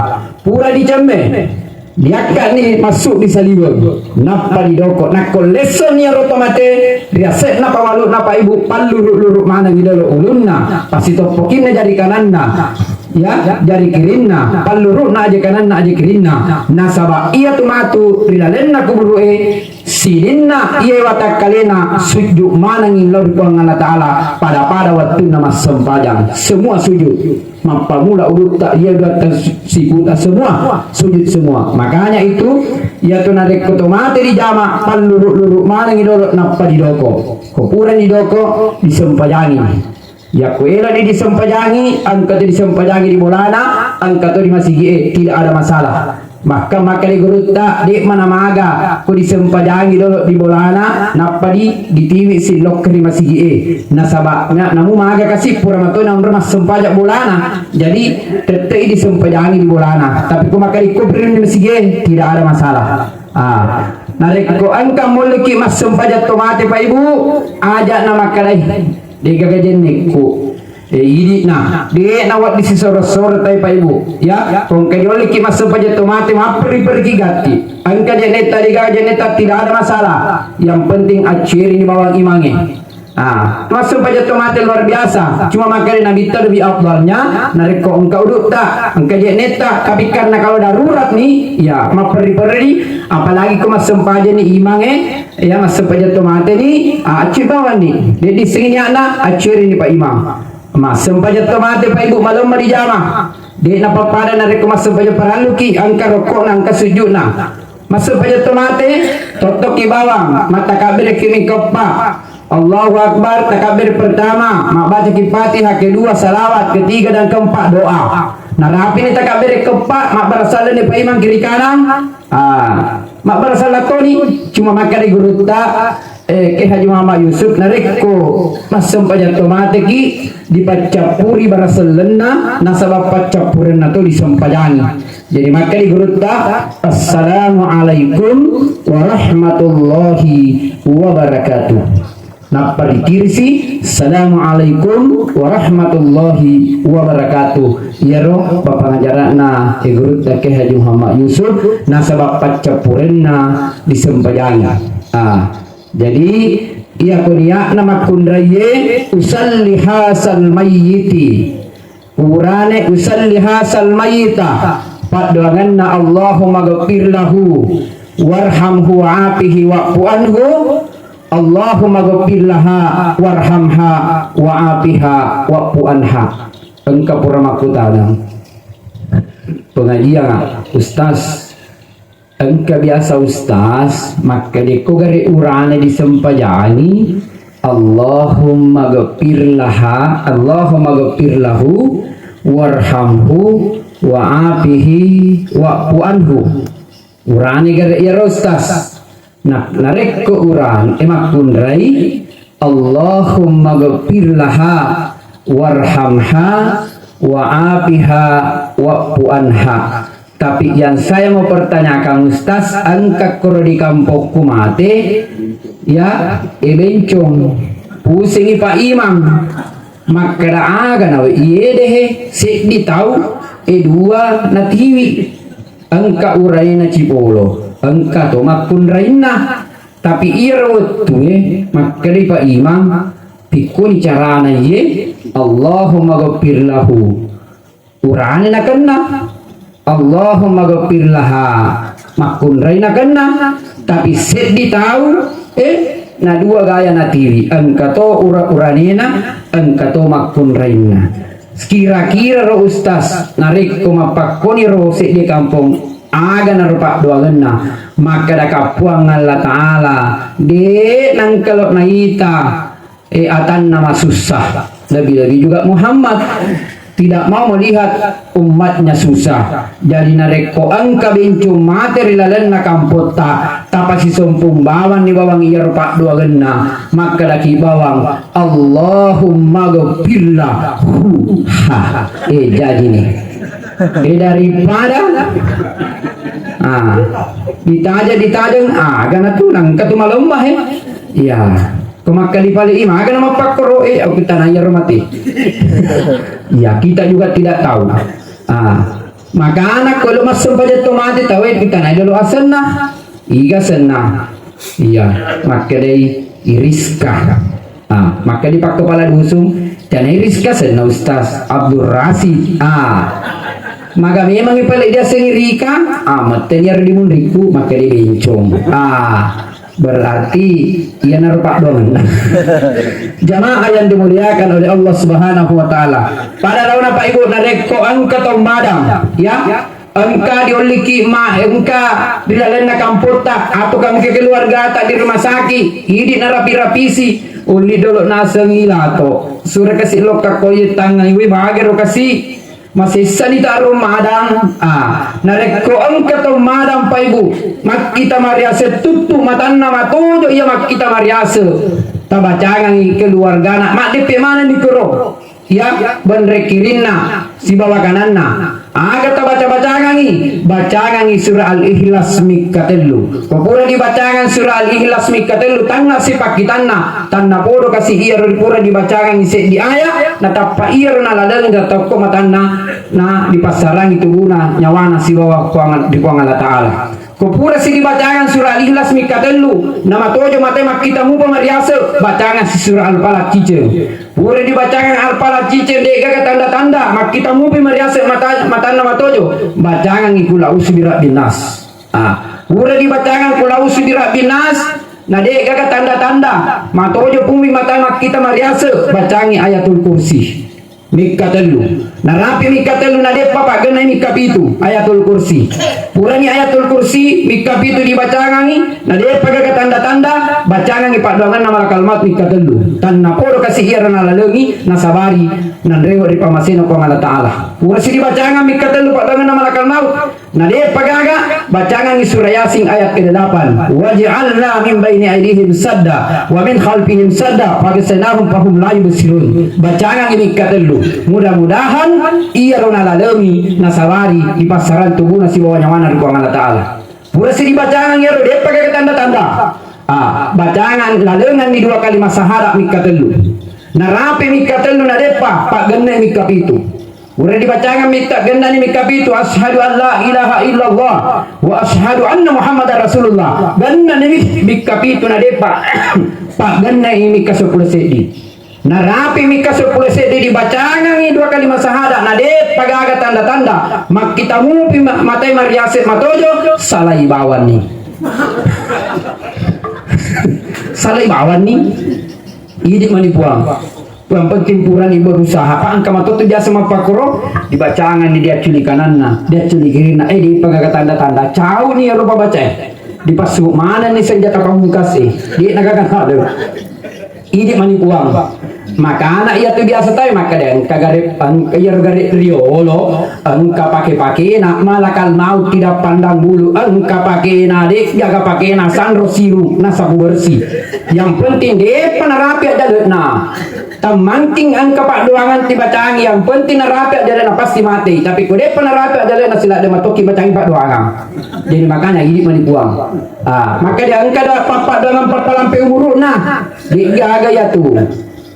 pura dicemme. Diakka'ni massu di saliweng, nappa didoko. Nakko lessonni iyaro to mate, ri ase'na pawalu'na, Pak Ibu, palluru-luru manengngi dolo ulunna, pasitoppokinna jari kananna, ya, jari kirinna, palluru'na aje kananna aje kirinna. Nasaba iyatu matu ri lalenna kuburu'e, sidinna iye watakkalena sujud manengngi lao ri Puang Allah Ta'ala, pada-pada wettunna massempajang, semua sujud. Mappamula ulutta, iya duatta siputa semua, sujud semua. Makanya itu, iyatu narekko to mate dijama, palluru-luru manengngi dolo nappa didoko. Ko pura didoko, disempajangi. Yakko elani disempajangi, engka to disempajangi di bolana, engka to di masigi'e, tidak ada masalah. Bahkan makkeda gurutta, de'ma namaga ko disempajangi dolo di bolana, nappa di, ditiwi silokka ri masigi'e. Nasaba na-, namu maga kasi pura mato naonro massempajang bolana. Jadi tette'i disempajangi di bolana. Tapi ko makkeda ko ri masigi'e, tidak ada masalah. Ah, narekko engka molleki massempajang to mate, Pak Ibu, aja namakkedai. De'gaga jennekku. Eh, idi'na. De'na wedding sisoro-soro tai, Pak Ibu. Ya, ko engka jolliki massempajang to mate, mapperri-perriki gatti. Engka jennetta, de'gaga jennetta, tidak ada masalah. Yang penting accerini bawang imangnge. Ah, massempajang to mate luar biasa. Cuma makkeda Nabitta lebih afdalnya, narekko engka udutta, engka jennetta, tapi karena kalau darurat nih, ya, mapperri-perri, apalagi ko massempajang ni imangnge, Iya, massempajang to mate ni, ah, accu bawang ni. De' dissengi niatna, accuerini Pak Imam. Massempajang to mate, Pak Ibu, malemma dijama. De' napappada narekko massempajang paralluki, engka rokokna, engka sujudna. Massempajang to mate, tottoki bawang, mattakabbiraki mingkeppa. Allahu Akbar, takabir pertama, mabbacaki Fatihah, kedua salawat, ketiga dan keempat doa. Narapini takabir keempat, mabbarasalani Pak Imam kiri kanan. Ah, mabbarasalatoni, cuma makkeda gurutta, eh, Kiai Haji Muhammad Yusuf, narekko massempajang to mateki, dipaccappuri barasellenna, nasaba paccappurenna to disempajangi. Jadi makkeda gurutta, "Assalamualaikum warahmatullahi wabarakatuh." Nappa ditirisi, "Assalamualaikum warahmatullahi wabarakatuh." Iyaro pappangajara'na, eh, gurutta Kiai Haji Muhammad Yusuf, nasaba paccappurenna disempajangi. Ah, jadi, iyako niatna makkunraiye, "Usalli hasal mayyiti." Urane usalli hasal mayyita, paddoangenna, "Allahumma ghfir lahu warhamhu wa'afihi wa'fu anhu, Allahumma ghfir laha warhamha wa'afiha wa'fu anha." Engka pura makkutana pengajian, Ustaz. Engka biasa Ustaz, makkeda ko gare urane disempajangi, "Allahumma ghfir laha, Allahumma ghfir lahu, warhamhu, wa'afihi, wa'fu anhu." Urane gare iyaro Ustaz. Nah, narekko urane makkunrai, "Allahumma ghfir laha warhamha wa'afiha wa'fu anha." Tapi yang saya mau pertanyakan, Ustaz, engka koro di kampokku mate, ya, e bencong, pusingi Pak Imam. Makkeda aga nawe iye dehe, seddi tau, e dua natiwi. Engka uraina cipolo, engka to makkunrainna. Tapi iyaro wettue makkedai Pak Imam, pikkuni carana iye, "Allahumma ghfir lahu." Urane nakenna, "Allahumma ghfir laha." Makkunrai nakenna, tapi seddi tau, eh, na dua gaya natiwi. Engka to ura-uranena, engka to makkunrainna. Kira-kira ro Ustaz, narekko mappakkoni ro seddi kampong, Aga naro paddoangenna, makkeda ka Puang Allah Ta'ala, de' nangkelo naita, e, atanna masussa, lebih-lebih juga Muhammad tidak mau melihat umatnya susah. Jadi narekko engka bencong mate ri lalenna kampotta, tapasisompung bawanni bawang iyaro paddoangenna, makkedaki bawang, Allahumma gfirlahu. Ha, eh, jadi nih. Eh, daripada, ah, ditajeng-ditajeng, ah, gana tu nangka tu malomba, eh. Iya. Ko makkali pale i, maga na mappakkoro, eh, aku tanah iyaro mati. Ya, kita juga tidak tahu. Ah, makana ko lo massempajang to mate tau, eh, kita na dolo asenna. Iga senna. Iya, makkedai Iriska. Ah, makkedi pakkepala dusun, tena Iriska senna Ustaz Abdul Rasid. Ah. Maga memang pale diasengi Rika, ah, metteni aro dimunriku, makkedi bencong. Ah. Berarti iyanaro paddoangenna. Jamaah yang dimuliakan oleh Allah Subhanahu wa Ta'ala. Pada laona Pak Ibu, narekko engka tau madang, ya, engka diolliki ma, engka di lalenna kampotta, atau engka keluargata di rumah sakit, idi narapi-rapisi, olli dolo nasengi lato. Sura kasi lokka koye tangai, we, magero kasi. Masessani taro madang. Ah, narekko engka tau madang, Pak Ibu, makkita mariase tuttu matanna matojo iya makkita mariase. Tabacangangi keluargana, maddeppe manenni koro. Ya, benre kirinna sibawa kananna. Aga tabaca-bacangangi, bacangangi surah Al-Ikhlas mikka tellu. Ko pura dibacangang surah Al-Ikhlas mikka tellu, tanna sipakkitanna, tanna podo kasi iyaro pura dibacangangi seddi ayat, natappa iyaro nalaleng tokko matanna, na dipassarangi tubuna nyawana sibawa Puang, di Puang Allah Ta'ala. Ko pura si dibacangang surah Al-Ikhlas mikka tellu, namatojo mate makkita mupa mariase, bacangang si surah Al-Falaq ciceng. Pura dibacangang Al-Falaq ciceng, de gaga tanda-tanda, makkita mupi mariase mata, matanna matojo, bacangangi Qul a'udzu birabbin nas. Ah, pura dibacangang Qul a'udzu birabbin nas, na de gaga tanda-tanda, matojo pumi mata makkita mariase, bacangi Ayatul Kursi. Mikka tellu. Narapi mikka tellu, na deppa paggenna mikka pitu, Ayatul Kursi. Purani Ayatul Kursi mikka pitu dibacangangi, na deppa gaga tanda-tanda, bacangangi paddoanganna malakal maut mikka tellu. Tanna podo kasi iyaro nalalengi, nasabari, nanrewe ri pamasena Puang Allah Ta'ala. Pura si dibacangang mikka tellu paddoanganna malakal maut, na deppa gaga, bacangangi surah Yasin ayat kedelapan. Waj'alna min baini aidihim sadda wa min khalfihim sadda fa'aghshaynahum fahum la yubsirun. Bacangangi mikka tellu. Mudah-mudahan iyaro nalalengi nasabari dipassarang tubuna sibawa nyawana ri Puang Allah Ta'ala. Pura si dibacangang iyaro, deppa gaga tanda-tanda. Ah, bacangang lalenganni dua kalimat sahada mikka tellu. Narapi mikka tellu, na deppa paggenna mikka pitu. Pura dibacangang mitta, gennani mikka pitu, asyhadu an la ilaha illallah wa asyhadu anna Muhammadar Rasulullah. Gennani mi-, mikka pitu, na deppa paggenna mikka seppulo seddi. Narapi mikka seppulo seddi, dibacangangi dua kalimat sahada, na deppa gaga tanda-tanda, makkita mupi ma-, matai mariase matojo, salai bawanni. Salai bawanni. Idi mani Puang. Yang penting purani berusaha. Pa engka matotu biasa mappakoro, dibacanganni, diacculi kananna, diacculi kirinna. Eh, deppa gaga tanda-tanda. Cauni ero pabacae. Dipassu manenni senjata pamungkas e. De nagaga kado. Idi mani Puang. Makana iya tu biasa tae makkeda engka gare, engka iyaro gare riolo, engka pake-pakena, malakal maut tidak pandang bulu, engka pakena, de gaga pakena, sanro siru, nasabu bersih. Yang penting deppa narapi addalena. Tammangking engka paddoangan tibacangi, yang penting narapi addalena pasti mate. Tapi ko deppa narapi addalena, siladde matoki bacangi paddoangan. Jadi makanya idi mani Puang. Ah, maka dia engka ada pappaddoangan pappalampe umuruna. De gaga ya tu.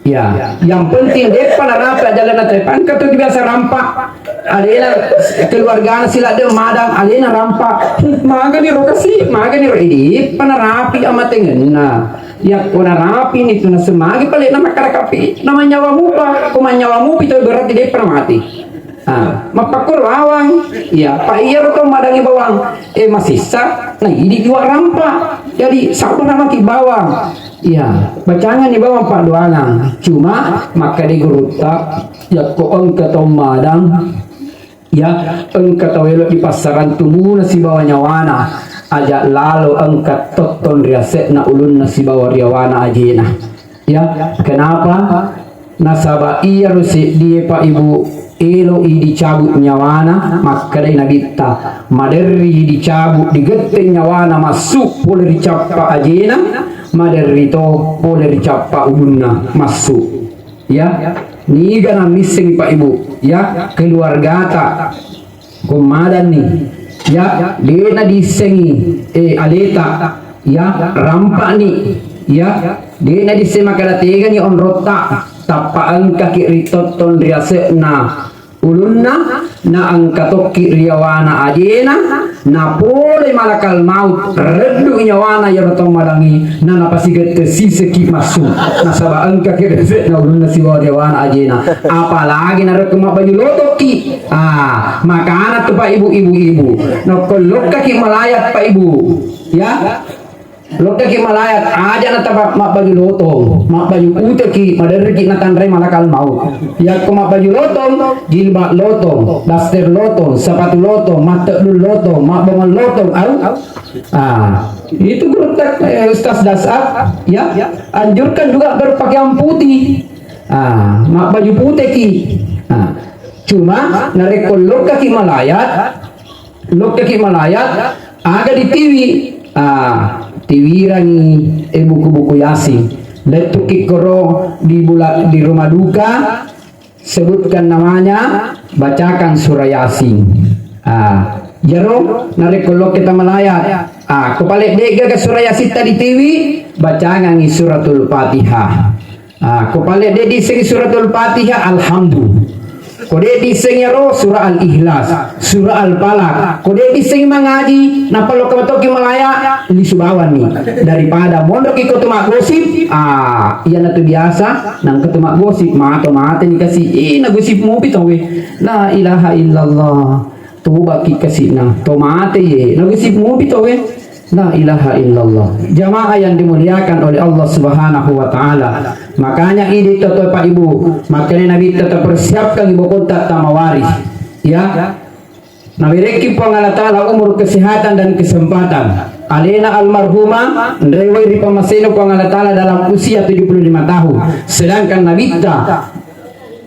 Ya, yang penting deppa narapi addalena, tapi engka tu biasa rampa. Alena keluargana siladde madang, alena rampa. Magani ro kasi, magani ro idi, panarapi amatengenna. Yakko narapini tu nasemagi pale na makkada kapi, na manyawa mupa. Ko manyawa mupi tu berarti deppa na mati. Ah, mappakkoro bawang. Iya, pa iyaro to madangi bawang. Eh, masessa, na idi jua rampa. Jadi sabar maki bawang. Iya, bacanganni bawang paddoangang. Cuma makkada gurutta, yakko engka to madang, Ya, engka tau elo dipassarang tubuna sibawa nyawana, aja lalo engka tottong ri ase'na ulunna sibawa ri yawana ajena. Ya, kenapa? Nasaba iyaro seddie, Pak Ibu, eloi dicabut nyawana, makkedai Nabitta, maderri dicabut, digette nyawana massu pole ri cappa ajena, maderri to pole ri cappa ulunna massu. Ya, niga namisseng, Pak Ibu, ya, keluargata. Ko madanni, ya, de'na diissengi, eh, aleta, ya, rampa'ni, ya, de'na diisseng makkeda tegani onrotta, tappa engkaki ri tottong ri ase'na ulunna, na engka tokki ri yawana ajena, na pole malakal maut reddu nyawana iyaro tau madangnge, na napasigette siseki massu, nasaba engkaki ri ase'na ulunna sibawa ri yawana ajena, apalagi narekko mabbaju lotokki. Ah, makana tu, Pak Ibu, ibu-ibu. Nokko lokkaki malayat, Pak Ibu. Ya. Lokkaki malayat, aja na taba mabbaju lotong, mabbaju puteki, maderriki natanrai malakal maut. Yakko mabbaju lotong, jilbab lotong, daster lotong, sepatu lotong, matteddung lotong, mabbongol lotong, au? Ah, itu guru tak, eh, Ustaz Dasar, ya. Anjurkan juga berpakaian putih. Ah, mabbaju puteki. Ah, cuma narekko lokkaki malayat, lokkaki malayat, aga ditiwi? Ah, tiwirangi, eh, buku-buku Yasin. Lettuki koro di bula-, di rumah duka, sebutkan namanya, bacakan surah Yasin. Ah, jero narekko lokke tamalayat, ah, ko pale de'gaga surah Yasin tadi tiwi, bacangangi suratul Fatihah. Ah, ko pale de diissengi suratul Fatihah, alhamdu. Ko de diissengi ro surah Al-Ikhlas, surah Al-Falaq. Ko de diissengi mangaji, nappa lokka matoki malaya, lisu bawanni. Daripada monroki ko tu maggosip, ah, iyanatu biasa, nangka tu maggosip, mato mateni kasi, eh, nagosip mupi tauwe. La ilaha illallah. Tobaki kasi'na, to mate ye, nagusip mupi to we. La ilaha illallah. Jamaah yang dimuliakan oleh Allah Subhanahu wa Ta'ala. Makanya idi to, to, Pak Ibu, makanya Nabi tetap persiapkan ibu kota tamawaris. Ya. Nawerekki Puang Allah Ta'ala umur, kesehatan, dan kesempatan. Alena almarhumah, nrewai ripamaseno Puang Allah Ta'ala dalam usia tujuh puluh lima tahun. Sedangkan Nabitta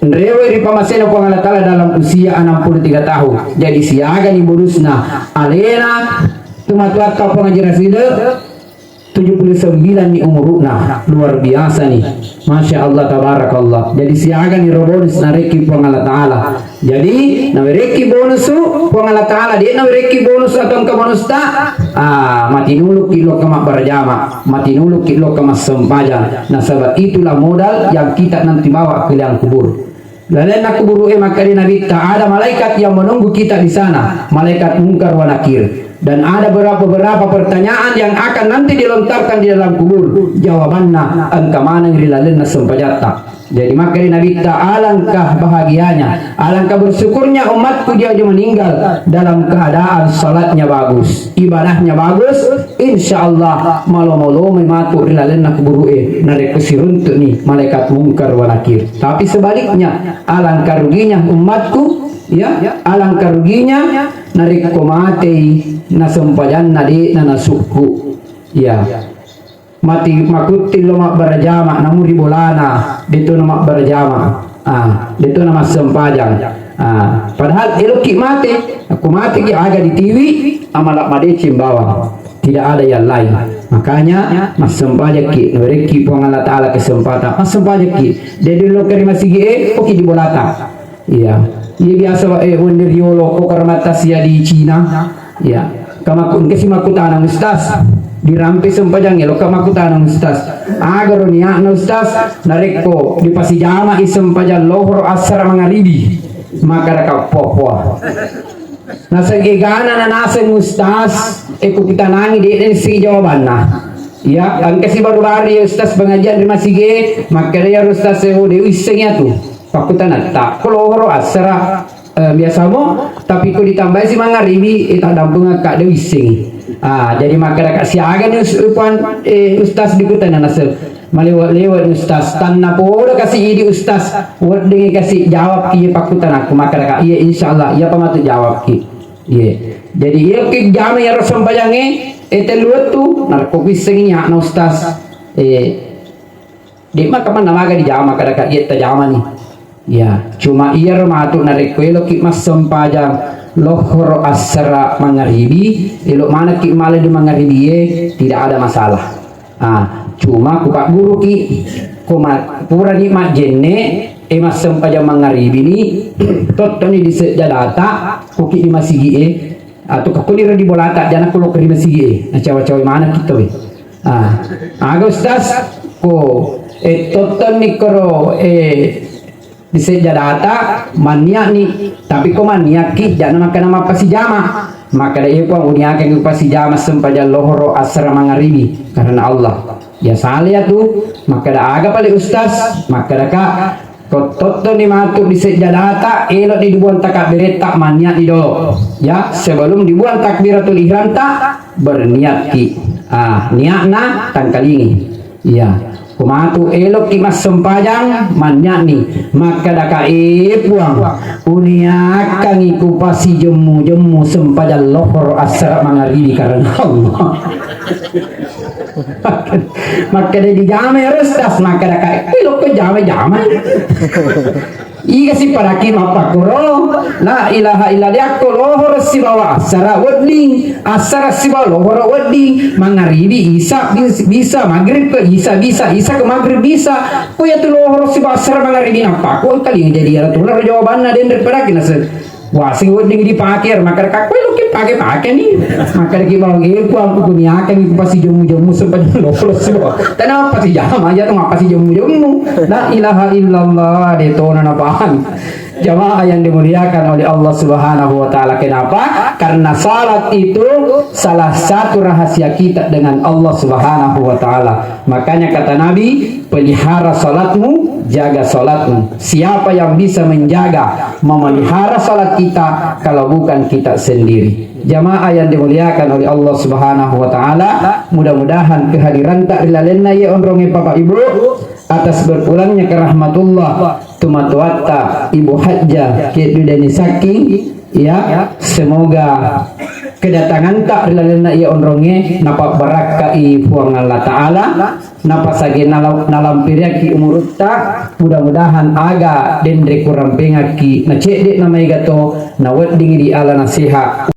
nrewai ripamaseno Puang Allah Ta'ala dalam usia enam puluh tiga tahun. Jadi siagani bonusna alena tumatuatta Puang Haji Rasile, tujuh puluh sembilan ni umuru'na. Luar biasa ni. Masya Allah, tabarakallah. Jadi siagani ro bonus narekki Puang Allah Ta'ala. Jadi nawerekki bonus Puang Allah Ta'ala, de nawerekki bonus atau engka bonusta, ah, matinuluki lokka mabbarajama, matinuluki lokka massempajang. Nasaba itulah modal yang kita nanti bawa ke liang kubur. Lalenna kuburu'e, makkeda Nabitta, ada malaikat yang menunggu kita di sana, malaikat Mungkar wa Nakir. Dan ada beberapa, beberapa pertanyaan yang akan nanti dilontarkan di dalam kubur. Jawabanna engka maneng ri lalenna sempajatta. Jadi makkeda Nabitta, alangkah bahagianya, alangkah bersyukurnya umatku dia meninggal dalam keadaan salatnya bagus, ibadahnya bagus, insya Allah, malomo-lomoi matu ri lalenna kuburu'e, narekko siruntu'ni malaikat Mungkar wa Nakir. Tapi sebaliknya, alangkah ruginya umatku, ya, alangkah ruginya narekko matei nasempajanna de'na nasukku. Ya. Mati makutti lo mabbarajama, namu ri bolana, de'to na mabbarajama. Ah, de'to na massempajang. Ah, padahal elokki mate, akko mateki aga ditiwi, amala madeceng bawang. Tidak ada yang lain. Makanya, massempajakki, nawerekki Puang Allah Ta'ala kesempatan, massempajakki. Jadi lo keri masigi e, oki di bolata. Iya. Iya biasa wa, eh, wonde riolo ko karmata sia di Cina. Iya. Kamaku engka si makkutanang Ustaz. Dirampe sempajang elo ka makkutanang Ustaz. Agaro niatna Ustaz, narekko dipasijama i sempajang lohoro assara mangaribi. Maka raka popo. Naseng egana na naseng Ustaz, e, kukitanangi de' naisseng jawabanna. Iya, engka si baru-baru ya Ustaz pengajian ri masigi e, makkeda ya Ustaz, e, de' uisseng ya tu. Pakkutana ta, ko lohoro assara, e, biasa mo, tapi ko ditambahi si mangaribi, e, taddampengakka de' uisseng. Ah, jadi makkeda ka siaga ni Us-, Puan, e, Ustaz dikutana naseng. Malewa-lewa ni Ustaz, tanna podo kasi idi Ustaz, wedding kasi jawab ki pakkutanakku, makkadaka, iya, insyaallah, iya pa matu jawab ki. Iya. Jadi, iya ki jama iyaro sempajangnge, eh, tellu wettu, narekko kuissengi na Ustaz. Eh, de maka manna maga dijama, makkadaka, iya tajama ni. Ya, cuma iyaro matu narekko eloki massempajang lohoro, assara, mangaribi, elo manekki male di mangaribie, tidak ada masalah. Ah, cuma ku pagguruki, ko ma-, purani majjenne, e massempajang mangaribi ni, tottoni di sejjadata, kuki di masigie, atau ko kuniro di bolata, jana kulo ke di masigie, na cawa-cawa manekki to we. Ah, aga Ustaz, ko, eh, tottonni koro, eh, di sejjadata, mannia'ni, tapi ko manniakki, jana makkana mappasijama. Makkada, "Iya Puang, uniakengngi pasijama sempajang lohoro, assara, mangaribi karena Allah." Ya sale ya tu, makkada, "Aga pale Ustaz?" Makkadaka, "Ko tottoni matu di sejjadata, eloni dibuang takabberetta, mannia'ni dolo. Ya, sebelum dibuang takbiratul ihramta, berniatki." Ah, niatna tangkalingi. Iya. Ko matu elokki massempajang, mannia'ni. Makkadaka, "Eh, Puang, uniakkangngi ku pasijemmu-jemmu sempajang lohoro, assara, mangaribi karena Allah." Makkada dijama ya Ustaz, makkadaka, "Eh, lokko jama-jama." Iga siparaki mappakkuro, la ilaha illa, diakko lohoro sibawa assara wedding, assara sibawa lohoro wedding, mangaribi isa bis-, bisa, magrib ke isa bisa, isa ke magrib bisa. Ko iyatu lohoro sibawa assara mangaribi nappakko engkalinga jadi iyaro tularo jawabanna denre padaki nase. Waseng wedding dipake, makkada kakkoe loki pake-pake ni. Makkada ki bawang, "Eh, Puang, ku niakan ku pasijemmu-jemmu sempajang lohoro sibawa." Kenapa sijama aja tu mappasijemmu-jemmu? La ilaha illallah, de tona napaham. Jamaah yang dimuliakan oleh Allah Subhanahu wa Ta'ala. Kenapa? Karena salat itu salah satu rahasia kita dengan Allah Subhanahu wa Ta'ala. Makanya kata Nabi, "Pelihara salatmu, jaga salatmu." Siapa yang bisa menjaga, memelihara salat kita kalau bukan kita sendiri? Jamaah yang dimuliakan oleh Allah Subhanahu wa Ta'ala, mudah-mudahan kehadiranta ri lalenna ye onronge Bapak Ibu, atas berpulangnya ke rahmatullah tomatoatta Ibu Hajjah Kedudeni Sakking, ya, semoga kedatanganta ri lalenna iya onrongnge napabbarakkai Puang Allah Ta'ala, napasage nala-, nalampiriakki umurutta, mudah-mudahan aga denre kurampengakki, nacedde namaega to, nawedding diala naseha.